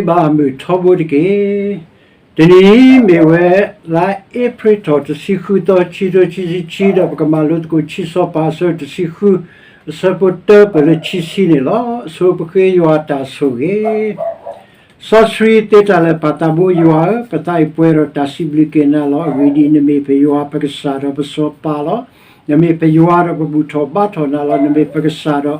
ဘၣ်မုာ်ထီဘိတက့ၢ်. တနံၤအံၤမ့ၢ်ဝဲလါအ့ဖြ့ၣ်ထီၣ်တဆံဃုသီ ခံကထိခံဆံခံ ဒီးပကမၤလိသကိးခံစီၤပၤအဆၢဒိၣ်တဆံဃု အဆၢဖိတၢပၢၢ်လၢခံဆံန့ၣ်လီၤ. ဆိပဃ့ယွၤအတၢ်ဆိၣ်ဂ့ၤ. စီဆှံသ့တၢ်လၢာ်ပၢ်သးဘိယွၤဧၢ, ပသးအံၤပှဲၤဒီးတၢ်စံးဘျုးက့ၤနၤလီၤ. အဂ့ၢ်ဒ်အံၤ, နမ့ၢ်ပယွၤပကစၢ်ဒီးပစီၤပၤလီၤ. နမ့ၢ်ပယွၤဒီးပဘူၣ်ထီၣ်ဘါထီၣ်နၤလီၤ. နမ့ၢ်ပကစၢ်ဒီး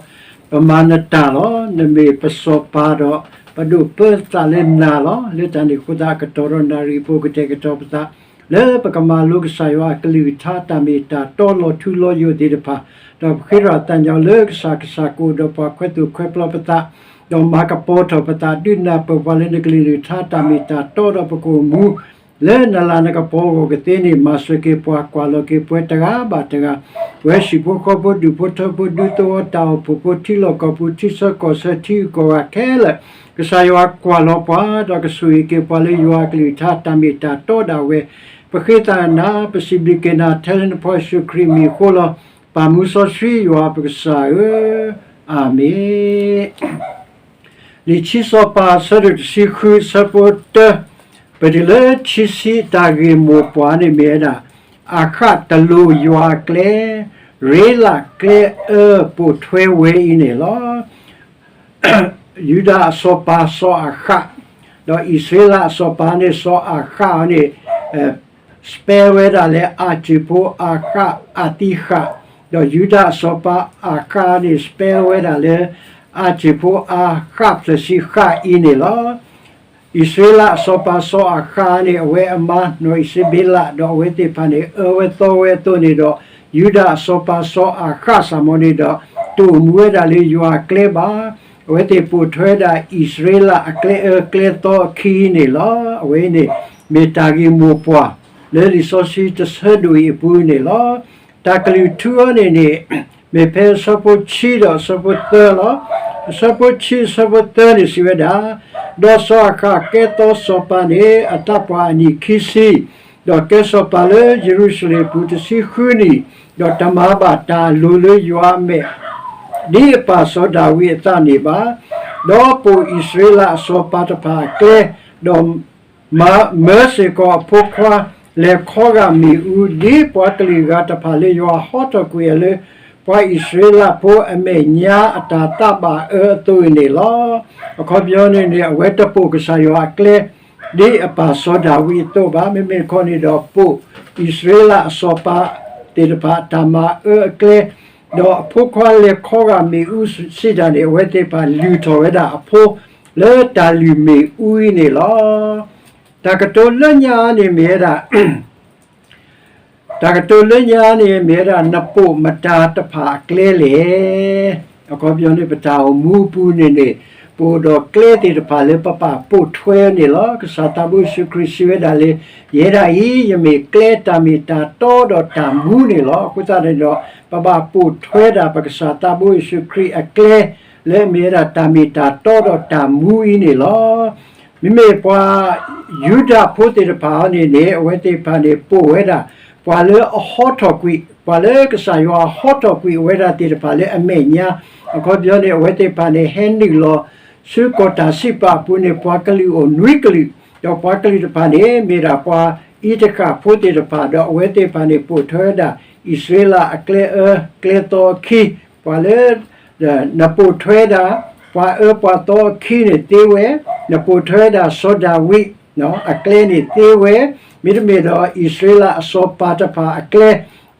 ပမၤနတၢ်လီၤ. နမ့ၢ်ပစီၤပၤဒီး ပဒိးပၢသးလၢနၤလီၤ. လၢတၢ်န့ၣ်အဃိသတး အကတီၢ်ဒီးနၣ်ရံၣ်အပူၤ ကတဲာ်ကတီၤပသး လၢပကမၤလိကစၢ်ယွၤအကလုၢ်ကထါ တၢ်မ့ၢ်တၢ်တီလီၤထူလီၤယိာ်သ့ၣ်တဖၣ်, ဒီးပဃ့ထီၣ်သးညီလၢကစၢ်, ကစၢ်ကအိၣ်ဒီးပှၤ ခွဲသိၣ်ခွဲပျီပသး, ဒီးမၤကပီၤထီၣ်ပသး ဒုးနၢ်ပၢၢ်ပှၤလၢနကလုၢ်ကထါ တၢ်မ့ၢ်တၢ်တီဒီးပကအိၣ်မူ လၢနလၤနကပီၤအဂီၢ်ကသ့န့ၣ် မၤစၢၤက့ၤပှၤ ကွၢ်လီၤက့ၤပှၤတဂၤဘၣ်တဂၤ, ပဝဲဟံၣ်ဖိဃီဖိ ဒူၣ်ဖိထၢဖိ ဒူသဝီ တၢ်အိၣ်ဖှိၣ်ဖိ ထံလီၢ်ကီၢ်ပူၤ ထံဆၢကီၢ်ဆၢ ထံဂုၤကီၢ်ဂၤခဲလၢာ်, ကစၢ်ယွၤကွၢ်လီၤပှၤ ဒီးကဆိၣ်ဂ့ၤက့ၤပှၤလၢယွၤအကလုၢ်ကထါ တၢ်မ့ၢ်တၢ်တီဒၣ်ဝဲ, ပဃ့သးနၤ ပစံးဘျုးက့ၤနၤ ထဲလၢနဖိယ့ၣ်ၡူးခရံာ်အမံၤအဃိလီၤ. ပၢ်မူစီဆှံယွၤပကစၢ်ဧၢ, အၤမ့ၣ်. လံာ်ခံစီၤပၤအဆၢဒိၣ်တဆံဃု အဆၢဖိတၢ, ပတုၤလၢခံဆံ တၢ်ဂ့ၢ်မိၢ်ပှၢ်န့ၣ်မ့ၢ်ဝဲဒၣ် အၤဃးတလိၤယွၤအကျဲ, ရ့လးကျဲအၢပိာ်ထွဲဝဲအံၤန့ၣ်လီၤ. ယူဒၤအစီၤပၤစီၤအၤဃး, ဒီးအံၣ်စရ့လးအစီၤပၤန့ၣ် စီၤအၤဃးအံၤန့ၣ် spell ဝဲဒၣ်လၢ အၤစၢၣ်ဖိအၤဃးအၤသံဃး, ဒီးယူဒၤအစီၤပၤအၤဃးန့ၣ် spell ဝဲဒၣ်လၢ အၤစၢၣ်ဖိအၤဃးဖျၢၣ်ဆံဃးအံၤန့ၣ်လီၤ. အံၣ်စရ့လးအစီၤပၤစီၤအၤဃးန့ၣ် အဝဲအမါနီၢ်အံၣ်စဘ့လး ဒီးအဝဲသ့ၣ်တဖၣ်န့ၣ် အၢဝဲသီဝဲအသိးန့ၣ်ဒီး ယူဒၤအစီၤပၤစီၤအၤဃးစ့ၢ်ကီးန့ၣ်ဒီး တအိၣ်မူဝဲဒၣ်လၢယွၤအကျဲဘၣ်. အဝဲသ့ၣ်ပိာ်ထွဲဒၣ်အံၣ်စရ့လးအကျဲအၢကျဲသီအခံန့ၣ်လီၤ. အဝဲအံၤန့ၣ် မ့ၢ်တၢ်ဂ့ၢ်မိၢ်ပှၢ် လၢလံာ်စီဆှံတဆၢဒိၣ်အံၤအပူၤန့ၣ်လီၤ. တၢ်ကလုၢ်ထူအီၤန့ၣ်န့ၣ် မ့ၢ်ဖဲအဆၢဖိခံဒီးအဆၢဖိသၢလီၤ. အဆၢဖိခံ အဆၢဖိသၢန့ၣ်စံးဝဲဒၣ်, ဒီးစီၤအၤဃးကဲသီစီၤပၤန့ၣ် အသးပှၢ်အနံၣ်ခံဆံ, ဒီးကဲစီၤပၤလၢယရူၤၡလ့ၣ်အပူၤတဆံဃုနံၣ်, ဒီးတမၤဘၣ်တၢ်အလိၤလၢယွၤအမဲာ် ဒ်အပၢ်စီၤဒၤဝံးအသးန့ၣ်ဘၣ်. ဒီးပိာ်အံၣ်စရ့လးအစီၤပၤတဖၣ်အကျဲ, ဒီးမၤမၢစ့ၢ်ကီးအဖိခွါ လဲၤခီဂာ်မ့ၣ်အူ ဒ်ပှၤကလုာ်ဂၤတဖၣ်လၢယွၤဟီထီၣ်ကွံာ်အီၤလၢ ပှၤအံၣ်စရ့လးဖိအမဲာ်ညါအတၢ်သးဘၣ်အၢအသိးအံၤန့ၣ်လီၤ. အခီပညီန့ၣ်န့ၣ် အဝဲတပိာ်ကစၢ်ယွၤအကျဲ ဒ်အပၢ်စီၤဒၤဝံးအသိးဘၣ်. မ့မ့ၢ်တခီန့ၣ်ဒီး ပိာ်အံၣ်စရ့လးအစီၤပၤသ့ၣ်တဖၣ်အတၢ်မၤအၢအကျဲ, ဒီးအဖိခွါလဲၤခီဂာ်မ့ၣ်အူစံးတၢ်န့ၣ် အဝဲသ့ၣ်တဖၣ်လုၢ်ထီၣ်ဝဲဒၣ်အဖိ လၢတၢ်လုၢ်မ့ၣ်အူအံၤန့ၣ်လီၤ. တၢ်ကတိၤလၢညါန့ၣ်မ့ၢ်ဝဲဒၣ် တၢ်ကတိၤလၢညါန့ၣ်မ့ၢ်ဝဲဒၣ် နပိာ်မတၤတဖၣ်အကျဲလဲၣ်. အခီပညီန့ၣ် ပတၢ်အိၣ်မူအပူၤန့ၣ်န့ၣ် ပအိၣ်ဒီးကျဲသ့ၣ်တဖၣ်လၢပဘၣ်ပိာ်ထွဲန့ၣ်လီၤ. ကစၢ်သးဘိယ့ၣ်ၡူးခရံာ်စံးဝဲဒၣ်လၢ ယဲဒၣ်အံၤ ယမ့ၢ်ကျဲတၢ်မ့ၢ်တၢ်တီဒီးတၢ်မူန့ၣ်လီၤ. အဃိသတးန့ၣ်ဒီး ပဘၣ်ပိာ်ထွဲဒၣ်ပကစၢ်သးဘိယ့ၣ်ၡူးခရံာ်အကျဲ လၢအမ့ၢ်ဝဲဒၣ်တၢ်မ့ၢ်တၢ်တီဒီးတၢ်မူအံၤန့ၣ်လီၤ. မ့မ့ၢ်ပှၤယူဒၤဖိသ့ၣ်တဖၣ်အံၤန့ၣ်န့ၣ် အဝဲသ့ၣ်တဖၣ်န့ၣ် ပိာ်ဝဲဒၣ် ပှၤလၢအဟီထီၣ်ကွံာ်, ပှၤလၢကစၢ်ယွၤဟီထီၣ်ကွံာ်ဝဲဒၣ်သ့ၣ်တဖၣ်လၢအမဲာ်ညါ, အခီပညီန့ၣ် အဝဲသ့ၣ်တဖၣ်န့ၣ် ဟဲနုာ်လီၤဆူကီၢ်တၢ်စံးပာ်အပူၤန့ၣ် ပှၤကလုာ်အိၣ်နွံကလုာ်, ဒီးပှၤကလုာ်တဖၣ်န့ၣ် မ့ၢ်ဒၣ်ပှၤအံးတဃၣ်ဖိသ့ၣ်တဖၣ်, ဒီးအဝဲသ့ၣ်တဖၣ်န့ၣ် ပိာ်ထွဲဝဲဒၣ် အံၣ်စရ့လးအကျဲအၢကျဲသီအခံ, ပှၤလၢ နပိာ်ထွဲဒၣ် ပှၤအၢပှၤသီအခံန့ၣ်သ့ဝဲ, နပိာ်ထွဲဒၣ်စီၤဒၤဝံး အကျဲန့ၣ်သ့ဝဲ, မ့တမ့ၢ်ဒီးအံၣ်စရ့လးအစီၤပၤတဖၣ်အကျဲ,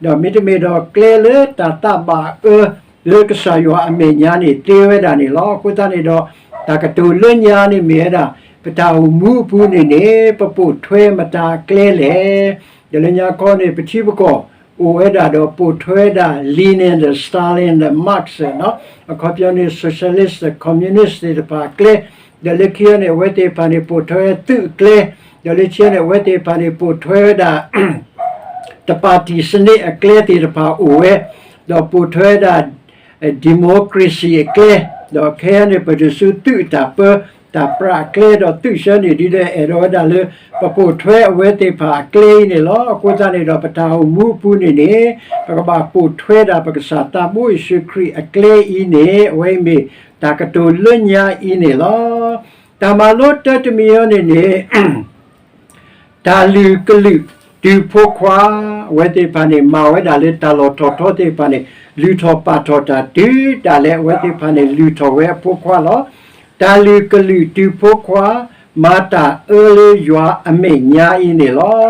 ဒီးမ့တမ့ၢ်ဒီးကျဲလၢတၢ်သးဘၣ်အၢ လၢကစၢ်ယွၤအမဲာ်ညါန့ၣ်သ့ဝဲဒၣ်န့ၣ်လီၤ. အဃိသတးန့ၣ်ဒီး တၢ်ကတိၤလၢညါန့ၣ်မ့ၢ်ဝဲဒၣ် ပတၢ်အိၣ်မူအပူၤန့ၣ်န့ၣ် ပပိာ်ထွဲမတၤအကျဲလဲၣ်. ဒီးလၢညါခီန့ၣ် ပထံပကီၢ် အိၣ်ဝဲဒၣ်ဒီးပိာ်ထွဲဝဲဒၣ် Lenin ဒီး Stalin ဒီး Marx နီၤ, အခီပညီန့ၣ် socialist ဒီး communist သ့ၣ်တဖၣ်အကျဲ, ဒီးလၢခံန့ၣ် အဝဲသ့ၣ်တဖၣ်န့ၣ် ပိာ်ထွဲသုးအကျဲ, ဒီးလၢခံန့ၣ် အဝဲသ့ၣ်တဖၣ်န့ၣ် ပိာ်ထွဲဝဲဒၣ် တပၣ်တံၣ်စနစ်အကျဲသ့ၣ်တဖၣ်အိၣ်ဝဲ, ဒီးပိာ်ထွဲဝဲဒၣ် democracy အကျဲ, ဒီးခဲအံၤန့ၣ် ပတုၤဆူသုးအတၢ်ပၢတၢ်ပြးအကျဲ, ဒီးသုးဆၢန့ၣ်ဒ်လဲၣ် အဲၣ်ဒိးဝဲဒၣ်လၢ ပပိာ်ထွဲအဝဲသ့ၣ်တဖၣ်အကျဲအံၤန့ၣ်လီၤ. အဃိသတးန့ၣ်ဒီး ပတၢ်အိၣ်မူအပူၤန့ၣ်န့ၣ် ပကဘၣ်ပိာ်ထွဲဒၣ်ပကစၢ်သးဘိယ့ၣ်ၡူးခရံာ်အကျဲအံၤန့ၣ် အဝဲအံၤမ့ၢ်တၢ်ကတိၤလၢညါအံၤန့ၣ်လီၤ. တၢ်မၤလိတၢတမံၤအံၤန့ၣ်န့ၣ် တၢ်လုၢ်ကလုာ်တုၤဖိခွါ, အဝဲသ့ၣ်တဖၣ်န့ၣ် မၤဝဲဒၣ်လၢတၢ်လီၢ်ထီၣ်ထီသ့ၣ်တဖၣ်န့ၣ် လုၢ်ထီၣ်ပာ်ထီၣ်တၢ်တုၤဒၣ်လဲာ် အဝဲသ့ၣ်တဖၣ်န့ၣ် လုၢ်ထီၣ်ဝဲအဖိခွါလီၤ. တၢ်လုၢ်ကလုာ်တုၤဖိခွါ, မၤတၢ်အၢလၢယွၤအမဲာ်ညါအံၤန့ၣ်လီၤ.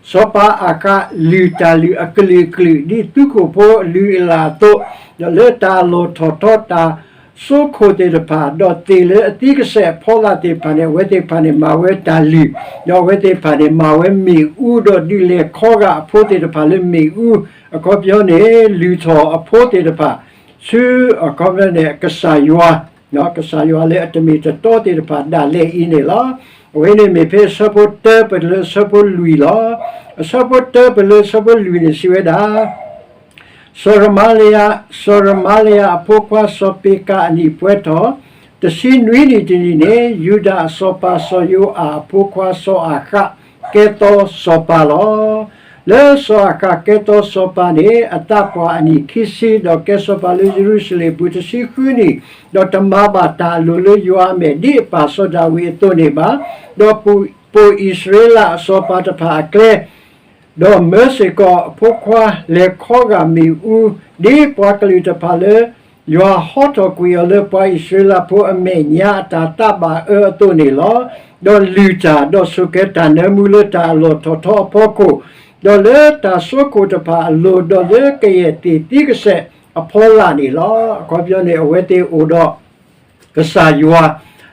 စီၤပၤအၤဃးလုၢ်တၢ်လုၢ်အကလုာ်ကလုာ် ဒ်သုးခိၣ်ဖိအလုၢ်အလၢ်အသိး, ဒီးလၢတၢ်လီၢ်ထီၣ်ထီတၢ် စိခိၣ်သ့ၣ်တဖၣ်, ဒီးသ့ၣ်လၢအသံကစဲးအဖီလာ်သ့ၣ်တဖၣ်န့ၣ် အဝဲသ့ၣ်တဖၣ်န့ၣ် မၤဝဲတၢ်လုၢ်, ဒီးအဝဲသ့ၣ်တဖၣ်န့ၣ် မၤဝဲမ့ၣ်အူ, ဒီးဒုးလဲၤခီဂာ်အဖိသ့ၣ်တဖၣ်လၢမ့ၣ်အူ, အခီပညီန့ၣ် လုၢ်ထီၣ်အဖိသ့ၣ်တဖၣ် ဆူအခီပညီန့ၣ် ကစၢ်ယွၤ, ကစၢ်ယွၤလၢအတမ့ၢ်တတီသ့ၣ်တဖၣ်ဒၣ်လဲာ်အံၤန့ၣ်လီၤ. အဝဲန့ၣ်မ့ၢ်ဖဲအဆၢဖိတၢပတုၤလၢအဆၢဖိလွံၢ်လီၤ. အဆၢဖိတၢပတုၤလၢအဆၢဖိလွံၢ်န့ၣ်စံးဝဲဒၣ် စီၤရမၤလယၤ, စီၤရမၤလယၤအဖိခွါစီၤပ့ၤကၤအနံၣ်ပှဲၤထီၣ် တဆံနွံနံၣ်တနံၣ်န့ၣ် ယူဒၤအစီၤပၤစီၤယိၤအၤအဖိခွါစီၤအၤဃး ကဲသီစီၤပၤလီၤ. လၢစီၤအၤဃးကဲသီစီၤပၤန့ၣ် အသးပှၢ်အနံၣ်ခံဆံ ဒီးကဲစီၤပၤလၢယရူၤၡလ့ၣ်အပူၤတဆံဃုနံၣ်, ဒီးတမၤဘၣ်တၢ်အလိၤလၢယွၤအမဲာ်ဒ်အပၢ်စီၤဒၤဝံးအသိးန့ၣ်ဘၣ်, ဒီးပိာ်အံၣ်စရ့လးအစီၤပၤတဖၣ်အကျဲ ဒီးမၢစ့ၢ်ကီးအဖိခွါလဲၤခီဂာ်မ့ၣ်အူ, ဒ်ပှၤကလုာ်တဖၣ်လၢ ယွၤဟီထီၣ်ကွံာ်အီၤလၢပှၤအံၣ်စရ့လးဖိအမဲာ်ညါအတၢ်သးဘၣ်အၢအသိးန့ၣ်လီၤ. ဒီးလုၢ်တၢ်, ဒီးဆိၣ်ကဲတၢ်နၢမူလၢတၢ်အလီၢ်ထီၣ်ထီအဖီခိၣ်, ဒီးလၢတၢ်စိခိၣ်တဖၣ်အလိၤ, ဒီးလၢကယဲၢ်သ့ၣ်သံကစဲးအဖီလာ်န့ၣ်လီၤ. အခီပညီန့ၣ် အဝဲသ့ၣ်အိၣ်ဒီး ကစၢ်ယွၤ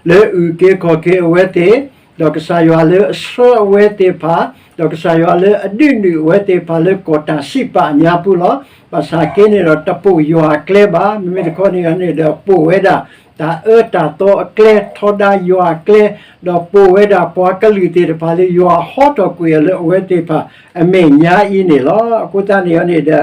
လၢအအုၣ်က့ၤခီၣ်က့ၤအဝဲသ့ၣ်, ဒီးကစၢ်ယွၤလၢအဆှၢအဝဲသ့ၣ်တဖၣ်, ဒီးကစၢ်ယွၤလၢအဒုးနုာ်အဝဲသ့ၣ်တဖၣ်လၢကီၢ်တၢ်စံးပာ်အညါပူၤလီၤ. ဘၣ်ဆၣ်က့န့ၣ်ဒီးတပိာ်ယွၤအကျဲဘၣ်, မ့မ့ၢ်တခီန့ၣ်န့ၣ်ဒီးပိာ်ဝဲဒၣ် တၢ်အၢတၢ်သီအကျဲ, ထီဒါယွၤအကျဲ, ဒီးပိာ်ဝဲဒၣ်ပှၤကလုာ်သ့ၣ်တဖၣ်လၢယွၤဟီထီၣ်ကွံာ်အီၤလၢအဝဲသ့ၣ်တဖၣ်အမဲာ်ညါအံၤန့ၣ်လီၤ. အဃိသတးန့ၣ်န့ၣ်ဒီး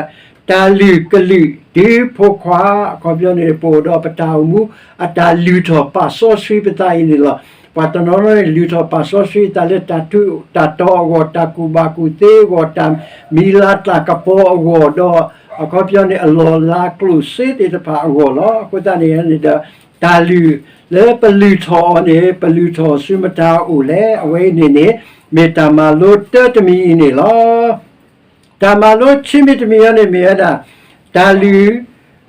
တၢ်လုၢ်ကလုာ်တုၤဖိခွါ, အခီပညီန့ၣ် ပအိၣ်ဒီးပတၢ်အိၣ်မူ အတၢ်လုၢ်ထီၣ်ပာ်စီဆှံပသးအံၤန့ၣ်လီၤ. ပှၤတနီၤနီၤန့ၣ် လုၢ်ထီၣ်ပာ်စီဆှံအသးလၢတၢ်ထူးတၢ်တီၤအဂီၢ်, တၢ်ကူၣ်ဘၣ်ကူၣ်သ့အဂီၢ်, တၢ်မံၤလၤတၢ်ကပီၤအဂီၢ်, ဒီးအခီပညီန့ၣ် အလီၢ်လၤကျိၣ်စ့သ့ၣ်တဖၣ်အဂီၢ်လီၤ. အဃိသတးန့ၣ်န့ၣ်ဒီး တၢ်လုၢ်လၢပလုၢ်ထီၣ်အီၤန့ၣ် ပလုၢ်ထီၣ်ဆူမတၤအအိၣ်လဲၣ်. အဝဲအံၤန့ၣ်န့ၣ် မ့ၢ်တၢ်မၤလိတၢတမံၤအံၤန့ၣ်လီၤ. တၢ်မၤလိခံမံၤတမံၤအံၤန့ၣ်မ့ၢ်ဝဲဒၣ် တၢ်လုၢ်,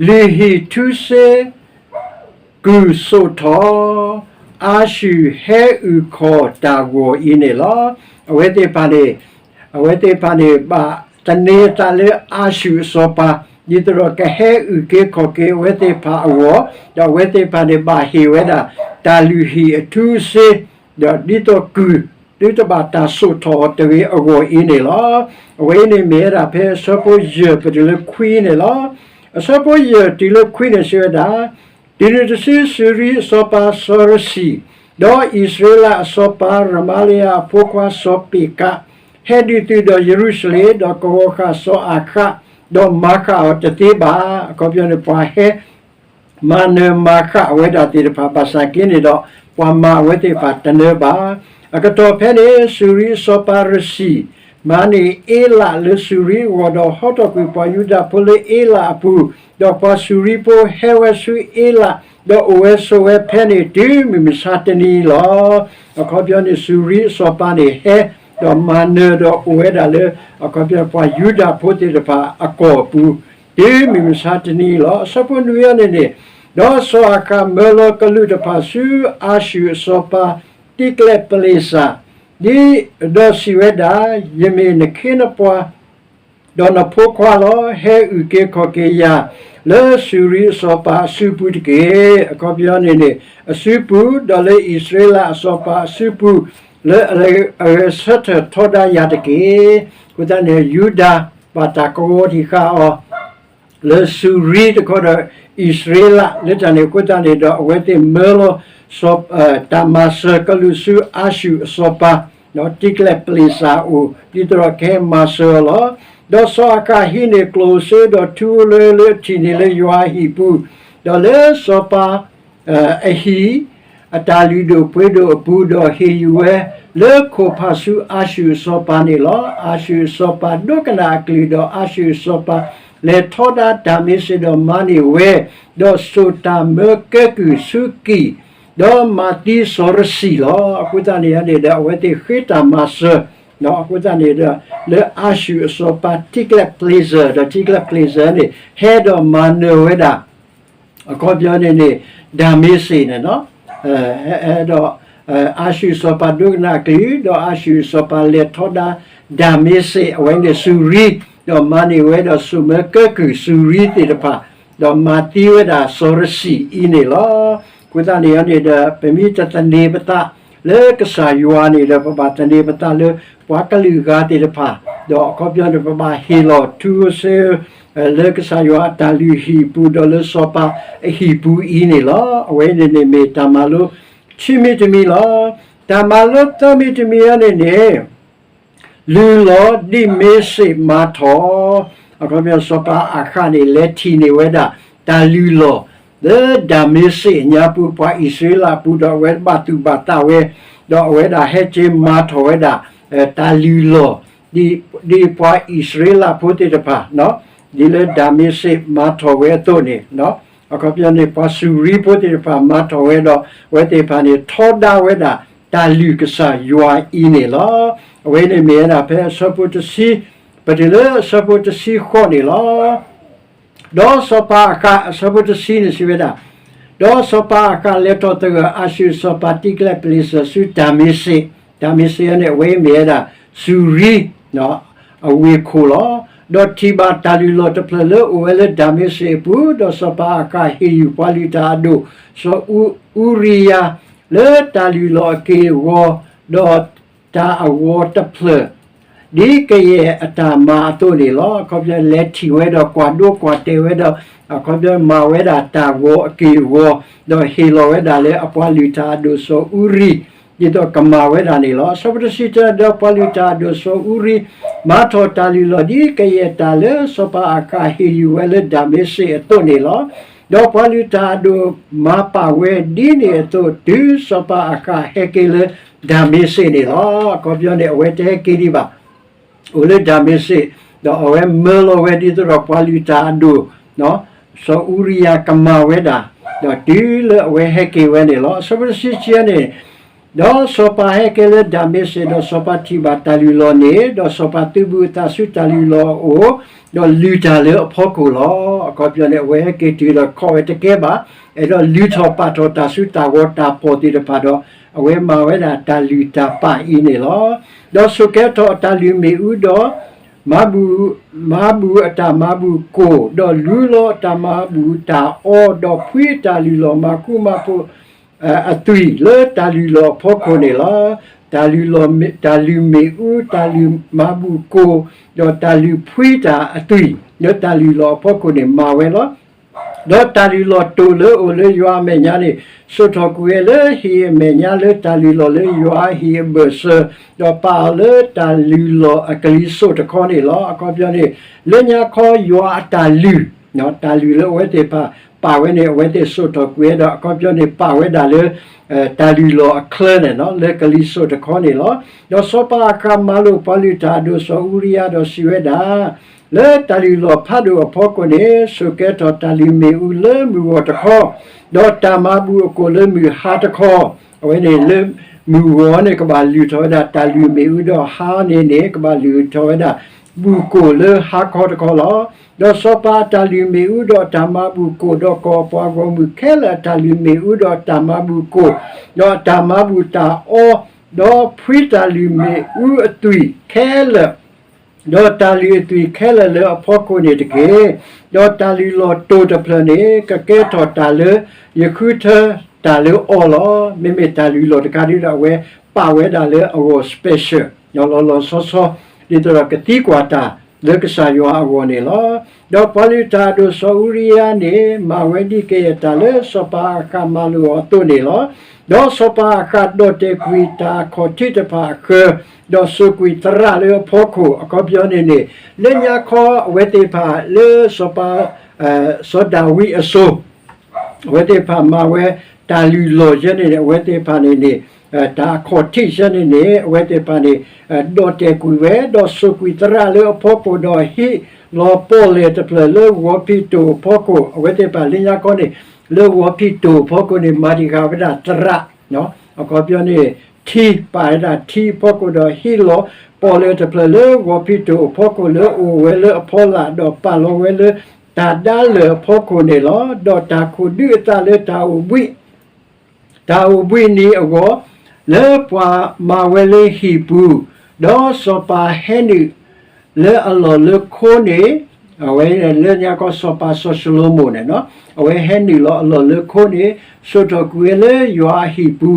လုၢ်ဟံၣ်ထူစ့ ကုၢ်စိးထီၣ် အၤၡူၢ်ဟဲအုၣ်ခီၣ်တၢ်ဂီၤအံၤန့ၣ်လီၤ. အဝဲသ့ၣ်တဖၣ်န့ၣ်, အဝဲသ့ၣ်တဖၣ်န့ၣ် ဘၣ်သန့ၤအသးလၢအၤၡူၢ်အစီၤပၤ ဒ်သိးဒီးကဟဲအုၣ်က့ၤခီၣ်က့ၤအဝဲသ့ၣ်တဖၣ်အဂီၢ်, ဒီးအဝဲသ့ၣ်တဖၣ်န့ၣ် ဘၣ်ဟ့ၣ်ဝဲဒၣ် တၢ်လုၢ်ဟံၣ်အထူစ့ ဒီးဒ်သိးကုၢ် သုတဘၣ်တၢ်စိးထီၣ်အီၤတဂ့ၤအဂီၢ်အံၤန့ၣ်လီၤ. အဝဲအံၤန့ၣ်မ့ၢ်ဝဲဒၣ်ဖဲအဆၢဖိယဲၢ်ပတုၤလၢခွံန့ၣ်လီၤ. အဆၢဖိယဲၢ်တုၤလၢခွံန့ၣ်စံးဝဲဒၣ်, တုၤနုၤတစု စူၤရံအစီၤပၤစီၤရစံၣ်, ဒီးအံၣ်စရ့လးအစီၤပၤရမၤလယၤအဖိခွါစီၤပ့ၤကး, ဟဲဒုးသုးဒီးယရူၤၡလ့ၣ်, ဒီးကဝီၤဃာ်စီၤအၤဃး, ဒီးမၤဃာ်အီၤတသ့ဘၣ်. အခီပညီန့ၣ် ပှၤဟဲ မၤနၢၤမၤဃာ်ဝဲဒၣ်သ့ၣ်တဖၣ် ဘၣ်ဆၣ်က့န့ၣ်ဒီး ပှၤမၤဝဲသ့ၣ်တဖၣ်တနၢၤဘၣ်. အကတီၢ်ဖဲန့ၣ် စူၤရံအစီၤပၤရစံၣ် မၤန့ၢ်အ့လးလၢစူၤရံအဂီၢ် ဒီးဟီထီၣ်ကွံာ်ပှၤယူဒၤဖိလၢအ့လးအပူၤ, ဒီးပှၤစူၤရံဖိဟဲဝဲဆူအ့လး, ဒီးအိၣ်ဝဲဆိးဝဲဖဲန့ၣ် တုၤမုၢ်မဆါတနံၤလီၤ. အခီပညီန့ၣ် စူၤရံအစီၤပၤန့ၣ်ဟဲ, ဒီးမၤနၢၤဒီးအိၣ်ဝဲဒၣ်လၢ အခီပညီပှၤယူဒၤဖိသ့ၣ်တဖၣ်အကီၢ်အပူၤ တုၤမုၢ်မဆါတနံၤလီၤ. အဆၢဖိနွံအံၤန့ၣ်န့ၣ်, ဒီးစီၤအၤဃးမၢလီၤကလူးတဖၣ်ဆူအၤၡူၢ်အစီၤပၤ တံကျဲးပလ့ၡၢ်, ဒီးစံးဝဲဒၣ်, ယမ့ၢ်နခ့နပှၤ ဒီးနဖိခွါလီၤ. ဟဲအုၣ်က့ၤခီၣ်က့ၤယၤလၢစူၤရံအစီၤပၤအစုပူၤတက့ၢ်. အခီပညီန့ၣ်န့ၣ် အစုပူၤ, ဒီးလၢအံၣ်စရ့လးအစီၤပၤအစုပူၤ, လၢအဂဲၤဆၢထၢၣ်ထီဒါယၤတက့ၢ်. အဃိသတးန့ၣ် ယူဒၤဘၣ်တၢ်ကဝီၤထံၣ်ဃာ်အီၤ လၢစူၤရံတခီဒီး အံၣ်စရ့လးလၢတၢ်န့ၣ်အဃိသတးန့ၣ်ဒီး အဝဲသ့ၣ်မၢလီၤ တၢ်မၤစၢၤကလူးဆူအၤၡူၢ်အစီၤပၤ, ဒီးတံကျဲးပလ့ၡၢ်အအိၣ် ဒ်သိးဒီးကဟဲမၤစၢၤအီၤလီၤ. ဒီးစီၤအၤဃးဟံးန့ၢ်ကျိၣ်စ့ ဒီးထူဝဲလၢထံၣ်န့ၢ်လၢယွၤအဟံၣ်ပူၤ, ဒီးလၢစီၤပၤ အဟံၣ် အတၢ်လုၢ်ဒိၣ်ပှ့ၤဒိၣ်အပူၤ, ဒီးဟ့ၣ်ယူၢ်ဝဲလၢခိၣ်ဖးဆူအၤၡူၢ်အစီၤပၤန့ၣ်လီၤ. အၤၡူၢ်အစီၤပၤဒိကနၣ်အကလုၢ်, ဒီးအၤၡူၢ်အစီၤပၤလဲၤထီဒါတၢ်မ့ၢ်စ့ၢ်ဒီးမၤန့ၢ်ဝဲ, ဒီးစိာ်တၢ်မၢကဲကုၢ်ဆူကံၢ် ဒီးမၤသံစီၤရစံၣ်လီၤ. အဃိသတးန့ၣ်န့ၣ်ဒီး အဝဲသ့ၣ်ဃ့တၢ်မၤစၢၤ, အဃိသတးန့ၣ်ဒီး လၢအၤၡူၣ်အစီၤပၤ Tiglath-Pileser ဒီး Tiglath-Pileser န့ၣ် ဟဲဒီးမၤနၢၤဝဲဒၣ် အခီပညီန့ၣ်န့ၣ် ဒၤမ့းစ့းန့ၣ်လီၤ. ဒီး အၤၡူၣ်စီၤပၤဒိကနၣ်အကလုၢ်, ဒီးအၤၡူၣ်စီၤပၤလဲၤထီဒါ ဒၤမ့းစ့း အဝဲန့ၣ်စူၤရံ, ဒီးမၤန့ၢ်ဝဲဒီးစိာ်မၢကၢကုၢ်စူၤရံသ့ၣ်တဖၣ်, ဒီးမၤသံဝဲဒၣ်စီၤရစံၣ်အံၤန့ၣ်လီၤ. အဃိသတးန့ၣ်န့ၣ်ဒီး ပမ့ၢ်တသန့ၤပသးလၢကစၢ်ယွၤန့ၣ်ဒီး ပဘၣ်သန့ၤပသးလၢပှၤကလုာ်ဂၤသ့ၣ်တဖၣ်, ဒီးအခီပညီန့ၣ် ပဘၣ်ဟ့ၣ်လီၤထူစ့ လၢကစၢ်ယွၤအတၢ်လုၢ်ဟံၣ်ပူၤ ဒီးလၢစီၤပၤအဟံၣ်ပူၤအံၤန့ၣ်လီၤ. အဝဲန့ၣ်န့ၣ်မ့ၢ်တၢ်မၤလိခံမံၤတမံၤလီၤ. တၢ်မၤလိသၢမံၤတမံၤအံၤန့ၣ်န့ၣ် လုၢ်လီၢ်ဒ်မ့းစ့းမၤထီၣ်, အခီပညီစီၤပၤအၤဃးန့ၣ် လဲၤထံၣ်န့ၢ်ဝဲဒၣ် တၢ်လုၢ်လီၢ် လၢဒၤမ့းစ့းအညါပူၤ ပှၤအံၣ်စရ့လးအပူၤ ဒီးအဝဲဘၣ်သူၣ်ဘၣ်သးဝဲ, ဒီးအဝဲဒၣ်ဟဲက့ၤမၤထီၣ်ဝဲဒၣ် တၢ်လုၢ်လီၢ် ဒ်ပှၤအံၣ်စရ့လးဖိသ့ၣ်တဖၣ် ဒ်လၢဒၤမ့းစ့းမၤထီၣ်ဝဲအသိးန့ၣ်, အခီပညီန့ၣ် ပှၤစူၤရံဖိသ့ၣ်တဖၣ်မၤထီၣ်ဝဲဒီး အဝဲသ့ၣ်တဖၣ်န့ၣ် ထီဒါဝဲဒၣ်တၢ်လုၢ်ကစၢ်ယွၤအံၤန့ၣ်လီၤ. အဝဲန့ၣ်မ့ၢ်ဝဲဒၣ်ဖဲအဆၢဖိတဆံ, ပတုၤလၢအဆၢဖိတဆံဃိးန့ၣ်လီၤ. ဒီးစီၤပၤအၤဃး အဆၢဖိတဆံန့ၣ်စံးဝဲဒၣ်, ဒီးစီၤပၤအၤဃးလဲၤထီၣ်သဂၢၢ်အၤၡူၣ်စီၤပၤ Tiglath-Pileser ဆူတၢ်မ့ၢ်စ့း, တၢ်မ့ၢ်စ့းန့ၣ် အဝဲမ့ၢ်ဝဲဒၣ် စူၤရံ အဝ့ၢ်ခိၣ်လီၤ. ဒီးထံၣ်ဘၣ်တၢ်လုၢ်လီၢ်တဖျၢၣ်လၢအိၣ်ဝဲလၢဒၤမ့းစ့းအပူၤ, ဒီးစီၤပၤအၤဃးဟ့ၣ်ယုၢ်ပှၤလုၢ်တၢ်အဒိၣ် စီၤအူရံယၤ လၢတၢ်လုၢ်လီၢ်အက့ၢ်အဂီၤ, ဒီးတၢ်အဂီၤတဖျၢၣ် ဒ်ကယဲၢ်အတၢ်မၤအသိးန့ၣ်လီၤ. အခီပညီလဲၤထံၣ်ဝဲဒီးကွၢ်ဒိကွၢ်တဲာ်ဝဲဒီး အခီပညီမၤဝဲဒၣ်တၢ်ဂီၤအက့ၢ်အဂီၤ, ဒီးဟ့ၣ်လီၤဝဲဒၣ်လၢအပှၤလုၢ်တၢ်အဒိၣ်စီၤအူရံ ဒ်သိးကမၤဝဲဒၣ်န့ၣ်လီၤ. အဆၢဖိတဆံတၢ ဒီးပှၤလုၢ်တၢ်အဒိၣ်စီၤအူရံ မၤထီၣ်တၢ်လုၢ်လီၢ်ဒ်ကယဲၢ်တၢ်လၢစီၤပၤအၤဃးဟ့ၣ်ယုၢ်ဝဲလၢဒၤမ့းစ့းအသိးန့ၣ်လီၤ. ဒီးပှၤလုၢ်တၢ်အဒိၣ်မၤပာ်ဝဲဒ်န့ၣ်အသိး တုၤစီၤပၤအၤဃးဟဲက့ၤလၢဒၤမ့းစ့းန့ၣ်လီၤ. အခီပညီန့ၣ် အဝဲတဟဲက့ၤဒံးဘၣ် အိၣ်လၢဒၤမ့းစ့း, ဒီးအဝဲမၢလီၤဝဲဒ်သိးဒီးပှၤလုၢ်တၢ်အဒိၣ် စီၤအူရံယၤကမၤဝဲဒၣ်, ဒီးတုၤလၢအဝဲဟဲက့ၤဝဲန့ၣ်လီၤ. အဆၢဖိတဆံခံန့ၣ်, ဒီးစီၤပၤဟဲက့ၤလၢဒၤမ့းစ့း, ဒီးစီၤပၤထံၣ်ဘၣ်တၢ်လုၢ်လီၢ်န့ၣ်, ဒီးစီၤပၤသုးဘူးအသးဆူတၢ်လုၢ်လီၢ်အအိၣ်, ဒီးလုၢ်တၢ်လၢအဖီခိၣ်လီၤ. အခီပညီန့ၣ် အဝဲဟဲက့ၤတုၤဒီးခီၣ်ဝဲတကဲဘၣ်, အဲၣ်ဒိးလုၢ်ထီၣ်ပာ်ထီၣ်တၢ်စုတၢ်ဝီၤတၢ်ဖှီၣ်သ့ၣ်တဖၣ်ဒီး အဝဲမၤဝဲဒၣ်တၢ်လုၢ်တၢ်ပာ်အံၤန့ၣ်လီၤ. ဒီးဆိၣ်ကဲထီၣ်အတၢ်လုၢ်မ့ၣ်အူဒီး မၤဘူၣ်, မၤဘူၣ်အတၢ်မၤဘူၣ်ကိၣ်, ဒီးလူလီၤအတၢ်မၤဘူၣ်တၢ်အီ, ဒီးဖှံတၢ်လုၢ်လီၢ်မၤဃူမၤဖိးအသွံၣ်လၢတၢ်လုၢ်လီၢ်အဖီခိၣ်န့ၣ်လီၤ. တၢ်လုၢ်လီၢ်မ့ၣ်, တၢ်လုၢ်မ့ၣ်အူ, တၢ်လုၢ်မၤဘူၣ်ကိၣ်, ဒီးတၢ်လုၢ်လီၢ်အဖီခိၣ်န့ၣ်မၤဝဲလီၤ. ဒီးတၢ်လုၢ်လီၢ်တိၣ်လၢအိၣ်လၢယွၤအမဲာ်ညါန့ၣ် စိာ်ထီၣ်ကွံာ်ဝဲလၢဟံၣ်အမဲာ်ညါလၢတၢ်လုၢ်လီၢ်လၢယွၤအဟံၣ်အဘၢၣ်စၢၤ, ဒီးပာ်အီၤလၢတၢ်လုၢ်လီၢ်အကလံၤစိးတခီန့ၣ်လီၤ. အခီပညီန့ၣ် လၢညါခီယွၤအတၢ်လုၢ်, တၢ်လုၢ်လၢအဝဲသ့ၣ်တဖၣ်ပာ်ဝဲန့ၣ် အဝဲသ့ၣ်စိာ်ထီၣ်ကွံာ်ဝဲဒီး အခီပညီန့ၣ် ပာ်ဝဲဒၣ်လၢ တၢ်လုၢ်လီၢ်အချၢန့ၣ် လၢကလံၤစိးတခီန့ၣ်လီၤ. ဒီးစီၤပၤအၤဃးမၤလိာ်ပှၤလုၢ်တၢ်အဒိၣ်စီၤအူရံယၤဒီးစံးဝဲဒၣ်, လၢတၢ်လုၢ်လီၢ်ဖးဒိၣ်အဖီခိၣ်န့ၣ် ဆိၣ်ကဲထီၣ်တၢ်လုၢ်မ့ၣ်အူလၢမုၢ်ဂီၤတခီ, ဒီးတၢ်မၤဘူၣ်အကိၣ်လၢမုၢ်ဟါတခီ, အဝဲန့ၣ်လၢမုၢ်ဂီၤန့ၣ် ကဘၣ်လုၢ်ထီၣ်ဝဲဒၣ်တၢ်လုၢ်မ့ၣ်အူဒီးဟါန့ၣ်န့ၣ် ကဘၣ်လုၢ်ထီၣ်ဝဲဒၣ် ဘူၣ်ကိၣ်လၢဟါခီတခီလီၤ. ဒီးစီၤပၤအတၢ်လုၢ်မ့ၣ်အူဒီးအတၢ်မၤဘူၣ်ကိၣ် ဒီးကီၢ်အပှၤဂီၢ်မုၢ်ခဲလၢာ်အတၢ်လုၢ်မ့ၣ်အူဒီးအတၢ်မၤဘူၣ်ကိၣ်, ဒီးအတၢ်မၤဘူၣ်တၢ်အီ, ဒီးဖှံတၢ်လုၢ်မ့ၣ်အူအသွံၣ်ခဲလၢာ် ဒီးတၢ်လုၢ်အသွံၣ်ခဲလၢာ်လၢအဖီခိၣ်န့ၣ်တက့ၢ်. ဒီးတၢ်လုၢ်လီၢ်တိၢ်တဖျၢၣ်န့ၣ် ကကဲထီၣ်တၢ်လၢယဃုထၢတၢ်လၢအီၤလီၤ. မ့မ့ၢ်တၢ်လုၢ်လီၢ်တခါဒ်ဒီး အဝဲပာ်ဝဲဒၣ်လၢအဂီၢ် special လီၤလီၤဆီဆီ ဒ်သိးဒီးကသံကွၢ်တၢ်လၢကစၢ်ယွၤအဂီၢ်န့ၣ်လီၤ. ဒီးပှၤလုၢ်တၢ်အဒိၣ်စီၤအူရံယၤန့ၣ် မၤဝဲဒ်ကယဲၢ်တၢ်လၢစီၤပၤအၤဃးမၤလိာ်အီၤအသိးန့ၣ်လီၤ. ဒီးစီၤပၤအၤဃးဒီၣ်တဲာ်ကွံာ်တၢ်အခီၣ်ထံးတဖၣ်အဃၢၤ, ဒီးစိာ်ကွံာ်သရၣ်လၢအဖီခိၣ်, အခီပညီန့ၣ်န့ၣ် လၢညါခီအဝဲသ့ၣ်တဖၣ်လၢစီၤပၤ စီၤဒၤဝံးအစိၤ အဝဲသ့ၣ်တဖၣ်မၤဝဲတၢ်လုၢ်လီၢ်ယဲန့ၣ်န့ၣ် အဝဲသ့ၣ်တဖၣ်န့ၣ်န့ၣ် တၢ်အခီၣ်ထံးယဲန့ၣ်န့ၣ် အဝဲသ့ၣ်တဖၣ်န့ၣ် ဒီၣ်တဲာ်ကွံာ်ဝဲ ဒီးစိာ်ကွံာ်သရၣ်လၢအဖီခိၣ် ဒီးဟ့ၣ်လီၤပီၣ်လဲၣ်တဖျၢၣ်လၢဂီၤဖံးတိၣ်အဖီခိၣ် အဝဲသ့ၣ်တဖၣ်လၢညါခီန့ၣ် လၢဝီၤဖံးတိၢ်အဖီခိၣ်န့ၣ် မၤတံာ်ဃာ်ဝဲဒၣ်သရၣ်, အခီပညီန့ၣ် ထံ ပာ်ဝဲဒၣ်ထံအဖီခိၣ်ဒီးဟ့ၣ်လီၤ ပီၣ်လဲၣ်တဖျၢၣ်လၢဝီၤဖံးတိၢ်အဖီခိၣ်လၢအိၣ်ဝဲလၢအဖီလာ် ဒီးပာ်လီၤဝဲလၢတၢ်ဒါလၢာ်အဖီခိၣ်န့ၣ်လီၤ. ဒီးတၢ်ခိၣ်ဒုးအသးလၢတၢ်အိၣ်ဘှံး တၢ်အိၣ်ဘှံးနံၤအဂီၢ်, လၢပှၤမၤဝဲလၢဟံၣ်ပူၤ, ဒီးစီၤပၤဟဲနုာ်လၢအလီၢ်လၢခိန့ၣ်, အဝဲလၢညါခီစီၤပၤစီၤၡလိၤမိၣ်န့ၣ်, အဝဲဟဲနုာ်လီၤအလီၢ်လၢခိန့ၣ်, စိာ်ထီၣ်ကွံာ်ဝဲလၢယွၤအဟံၣ်ပူၤ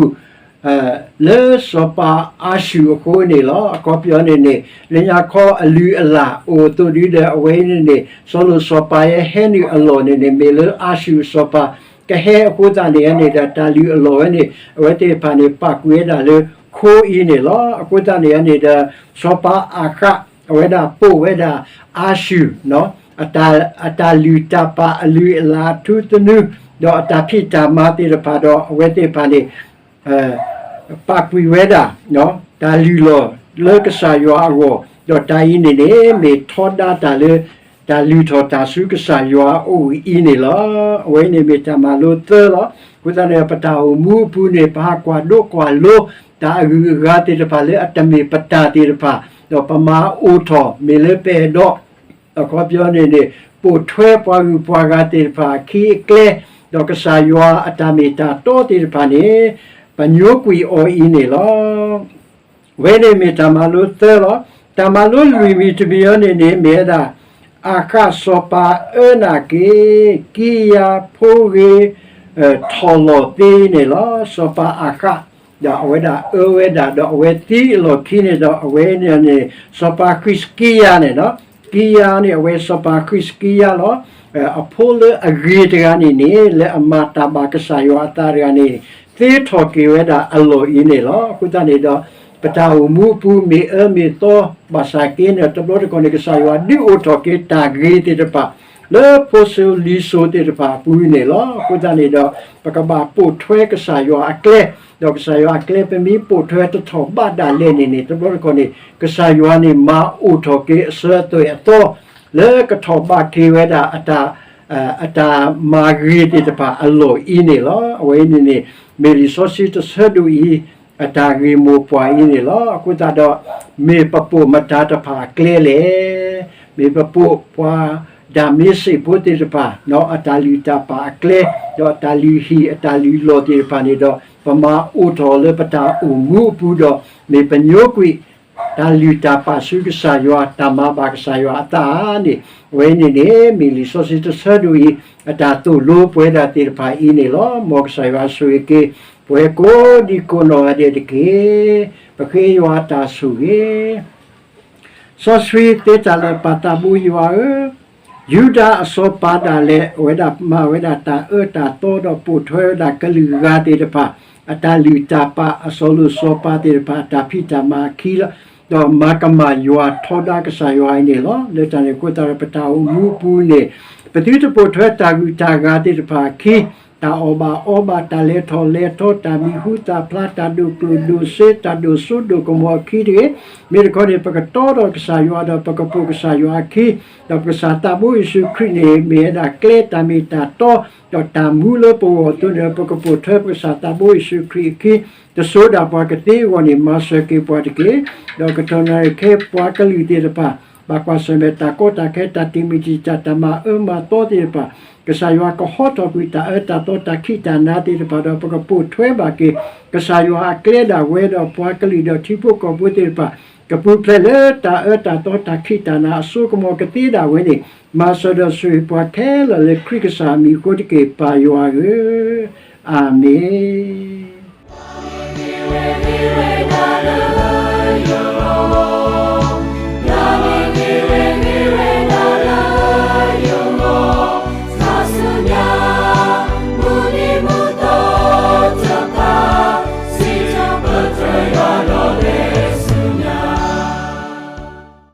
လၢစီၤပၤအၤၡူၢ်အဃိန့ၣ်လီၤ. အခီပညီန့ၣ်န့ၣ် လၢညါခီအလုၢ်အလၢ်အိၣ်အသိးဒ်ဒီး အဝဲအံၤန့ၣ်န့ၣ် စီၤလိၣ်စီၤပၤယဲဟဲနုာ်အလီၢ်န့ၣ်န့ၣ် မ့ၢ်လၢအၤၡူၢ်စီၤပၤကဟဲအဃိသတးန့ၣ်န့ၣ်ဒီး တၢ်လုၢ်အလီၢ်ဝဲန့ၣ် အဝဲသ့ၣ်တဖၣ်န့ၣ် ပာ်ကွံာ်ဝဲဒၣ်လၢခိအံၤန့ၣ်လီၤ. အဃိသတးန့ၣ်န့ၣ်ဒီး စီၤပၤအၤဃး အဝဲဒၣ်ပိာ်ဝဲဒၣ်အၤၡူၢ် အတၢ်လုၢ်တၢ်ပာ် အလုၢ်အလၢ်အထူသနူ ဒီးအတၢ်ဖံးတၢ်မၤသ့ၣ်တဖၣ်ဒီး အဝဲသ့ၣ်တဖၣ်န့ၣ် ပာ်ကွံာ်ဝဲဒၣ် တၢ်လုၢ်လီၢ်လၢကစၢ်ယွၤအဂီၢ်, ဒီးတၢ်အံၤန့ၣ်န့ၣ် မ့ၢ်ထီဒါတၢ်လၢ တၢ်လုၢ်ထီၣ်တၢ်ဆူကစၢ်ယွၤအအိၣ်အံၤန့ၣ်လီၤ. အဝဲအံၤန့ၣ်မ့ၢ်တၢ်မၤလိသၢလီၤ. အဃိသတးန့ၣ် ပတၢ်အိၣ်မူအပူၤန့ၣ် ပဟးကွၢ်ဒိကွၢ်လိ တၢ်အဂုၤအဂၤသ့ၣ်တဖၣ်လၢအတမ့ၢ်ပတၢ်သ့ၣ်တဖၣ်, ဒီးပမၤအိၣ်ထီၣ်မ့ၢ်လၢပအဲၣ်ဒိး အခီပညီန့ၣ်န့ၣ် ပိာ်ထွဲပှၤဂုၤပှၤဂၤသ့ၣ်တဖၣ်အခံအကျဲ, ဒီးကစၢ်ယွၤအတၢ်မ့ၢ်တၢ်တီသ့ၣ်တဖၣ်န့ၣ် ပညိကွံာ်အီၤအံၤန့ၣ်လီၤ. အဝဲန့ၣ်မ့ၢ်တၢ်မၤလိသၢလီၤ. တၢ်မၤလိလွံၢ်မံၤတမံၤအံၤန့ၣ်န့ၣ် မ့ၢ်ဝဲဒၣ် အၤဃးစီၤပၤအၢနာ်က့ၤ ကံယၤဖိဂ့ၤ ထီၣ်လီၤသ့န့ၣ်လီၤ. စီၤပၤအၤဃး ဒီးအဝဲဒၣ်အၢဝဲဒၣ် ဒီးအဝဲသံအလီၢ်ခံန့ၣ်ဒီး အဝဲန့ၣ်န့ၣ် စီၤပၤဃံးစကံယၤန့ၣ်လီၤ. ကံယၤန့ၣ် အဝဲစီၤပၤဃံးစကံယၤလီၤ. အဖိလၢအဂ့ၤတဂၤန့ၣ်န့ၣ် လၢအမၤတၢ်ဘၣ်ကစၢ်ယွၤအသးတဂၤန့ၣ် သ့ထီၣ်က့ၤဝဲဒၣ်အလီၢ်အံၤန့ၣ်လီၤ. အဃိသတးန့ၣ်ဒီး ပတၢ်အိၣ်မူအပူၤမ့ၢ်အၢမ့ၢ်သီ ဘၣ်ဆၣ်က့န့ၣ် တဘျီတခီၣ်န့ၣ် ကစၢ်ယွၤဒုးအိၣ်ထီၣ်က့ၤတၢ်ဂ့ၤသ့ၣ်တဖၣ် လၢဖိစိၤလံၤစိၤသ့ၣ်တဖၣ်အပူၤန့ၣ်လီၤ. အဃိသတးန့ၣ်ဒီး ပကဘၣ်ပိာ်ထွဲကစၢ်ယွၤအကျဲ, ဒီးကစၢ်ယွၤအကျဲပမ့ၢ်ပိာ်ထွဲတထီၣ်ဘးဒၣ်လဲာ်န့ၣ်န့ၣ် တဘျီတခီၣ်န့ၣ် ကစၢ်ယွၤန့ၣ်မၤအိၣ်ထီၣ်က့ၤအစၢၤအသွဲၣ်အသီ လၢကထီၣ်ဘးက့ၤဝဲဒၣ် အတၢ်မၤဂ့ၤသ့ၣ်တဖၣ်အလီၢ်အံၤန့ၣ်လီၤ. အဝဲအံၤန့ၣ်န့ၣ် မ့ၢ်လံာ်စီဆှံတဆၢဒိၣ်အံၤ အတၢ်ဂ့ၢ်မိၢ်ပှၢ်အံၤန့ၣ်လီၤ. အဃိသတးဒီး မ့ၢ်ပပိာ်မတၤတဖၣ်အကျဲလဲၣ်. မ့ၢ်ပပိာ်ပှၤဒၤမ့းစ့းဖိသ့ၣ်တဖၣ် အတၢ်လုၢ်တၢ်ပာ်အကျဲ, ဒီးအတၢ်လုၢ်ဟံၣ်အတၢ်လုၢ်လီၢ်သ့ၣ်တဖၣ်န့ၣ်ဒီး ပမၤအိၣ်ထီၣ်လၢပတၢ်အိၣ်မူအပူၤဒီး မ့ၢ်ပညိကွံာ် တၢ်လုၢ်တၢ်ပာ်ဆူကစၢ်ယွၤ တၢ်မၤဘၣ်ကစၢ်ယွၤအသးန့ၣ် အဝဲန့ၣ်န့ၣ် မ့ၢ်လံာ်စီဆှံတဆၢဒိၣ်အံၤ အတၢ်သိၣ်လိပှၤဒၣ်သ့ၣ်တဖၣ်အံၤန့ၣ်လီၤ. မ်ကစၢ်ယွၤဆိၣ်ဂ့ၤက့ၤ ပဝဲကိးဒံကိးနီၢ်ဂၤဒဲးတက့ၢ်. ပဃ့ယွၤအတၢ်ဆိၣ်ဂ့ၤ စီဆှံသ့တၢ်လၢာ်ပၢ်သးဘိယွၤဧၢ, ယူဒၤအစီၤပၤဒၣ်လဲာ် အဝဲဒၣ်မၤဝဲဒၣ်တၢ်အၢတၢ်သီဒီးပိာ်ထွဲဝဲဒၣ်ကလုာ်ဂၤသ့ၣ်တဖၣ် အတၢ်လုၢ်တၢ်ပာ်အစီၤလိၣ်စီၤပၤသ့ၣ်တဖၣ် အတၢ်ဖံးတၢ်မၤအခံလီၤ. ဒီးမၤကမၣ်ယွၤထီဒါကစၢ်ယွၤအံၤန့ၣ်လီၤ. လၢတၢ်န့ၣ်အဃိသတးဒီးပတၢ်အိၣ်မူအပူၤန့ၣ် ပသုတပိာ်ထွဲတၢ်ဂုၤတၢ်ဂၤသ့ၣ်တဖၣ်အခံ တၢ်အီၣ်ဘၣ်အီဘၣ် တၢ်လဲၤထီၣ်လဲၤထီ တၢ်မံၤဟူသၣ်ဖျါ တၢ်ဒိၣ်ကျိၣ်ဒိၣ်စ့ တၢ်ဒိၣ်စိဒိၣ်ကမီၤအခံတဂ့ၤ. မ့ၢ်တခီန့ၣ် ပကတီဒီးကစၢ်ယွၤဒီးပကပိာ်ကစၢ်ယွၤအခံ, ဒီးပကစၢ်သးဘိယ့ၣ်ၡူးခရံာ်န့ၣ် မ့ၢ်ဝဲဒၣ်ကျဲတၢ်မ့ၢ်တၢ်တီ ဒီးတၢ်မူလၢပဂီၢ်အသိးန့ၣ် ပကပိာ်ထွဲပကစၢ်သးဘိယ့ၣ်ၡူးခရံာ်အခံ, တစိၤဒၣ်ပှၤကသ့အဂီၢ်န့ၣ် မၤစၢၤက့ၤပှၤတက့ၢ်. ဒီးကတီၢ်နၣ်ရံၣ်ခဲအံၤပှၤကလုာ်သ့ၣ်တဖၣ် ဘၣ်ကွၢ်ဆၢၣ်မဲာ်တၢ်ကီတၢ်ခဲ တၢ်တံာ်မုၢ်တံာ်တာ် တၢ်မၤအၢမၤသီသ့ၣ်တဖၣ် ကစၢ်ယွၤကဟီထီၣ်ကွံာ်တၢ်အၢတၢ်သီတၢ်ခံးတၢ်နၤသ့ၣ်တဖၣ်ဒီး ပကပိာ်ထွဲဘၣ်က့ၤ ကစၢ်ယွၤအကျဲဒၣ်ဝဲဒီးပှၤကလုာ်ဒီးထံဖိကီၢ်ဖိသ့ၣ်တဖၣ် ကပူၤဖျဲးလၢတၢ်အၢတၢ်သီတၢ်ခံးတၢ်နၤအစိကမီၤကသ့ဒၣ်ဝဲန့ၣ် မၤစၢၤဒီးဆိၣ်ဂ့ၤပှၤခဲလၢာ်လၢခရံာ်ကစၢ်အမံၤအဃိတက့ၢ် ပၢ်ယွၤဧၢ, အၤမ့ၣ်.